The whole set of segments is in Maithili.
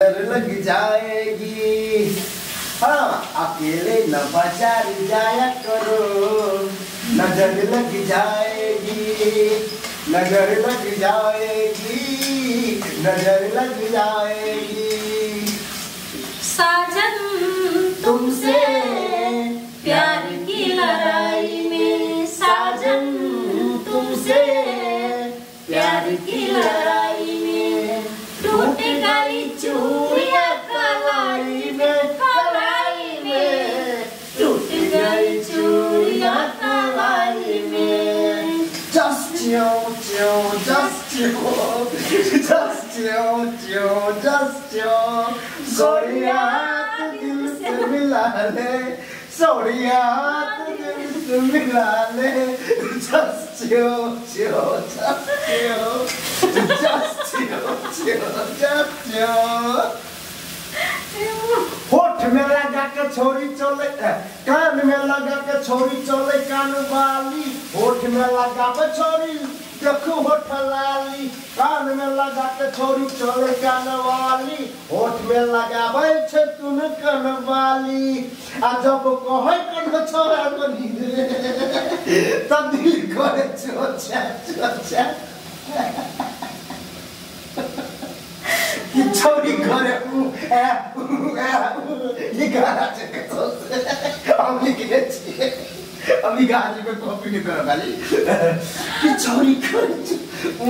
लग जाएगी। हाँ, अकेले न बाजार जाया करो, नजर लग जाएगी, नजर लग जाएगी, नजर लग जाएगी। साजन तुमसे प्यार की लड़ाई में, साजन तुमसे प्यार की लड़ाई में, टूट गई चूड़ियां कलाई में, कलाई में, टूट गई चूड़ियां कलाई में। जस ज्यों ज्यों जस ज्यों जस ज्यों ज्यों जस ज्यों, सोरिया तू दिल से मिला ले, सोरिया तू दिल से मिला ले, जस ज्यों ज्यों जस ज्यों जस ज्यों ज्यों जस ज्यों। होठ में लगा के छोरी चले, कान में लगा के छोरी चले कान वाली, होठ में लगा के छोरी देखो होठ लाली, कान में लगा के छोरी चले कान वाली, होठ में लगाबै छै तुन कान वाली। आ जब कहै कन छोरा बनी तब दिल करे चोचा चोचा कि छोरी करे उ ए उ ए उ। ई गाना छै कतौ से हम लिखने छियै, अभी गाजी पे कॉपी नहीं करो खाली कि छोरी करे उ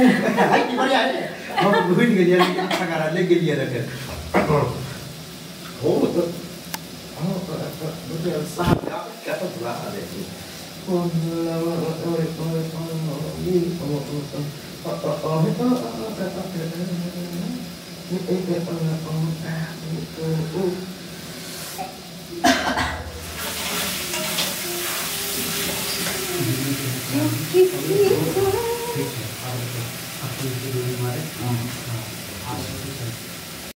हाय की बढ़िया है। हम भूल गेलियै, लेकिन अच्छा गाना ले गेलियै रखे हो तो साहब क्या तो बुला दे। ठीक है, अब अपनी मारे। हाँ।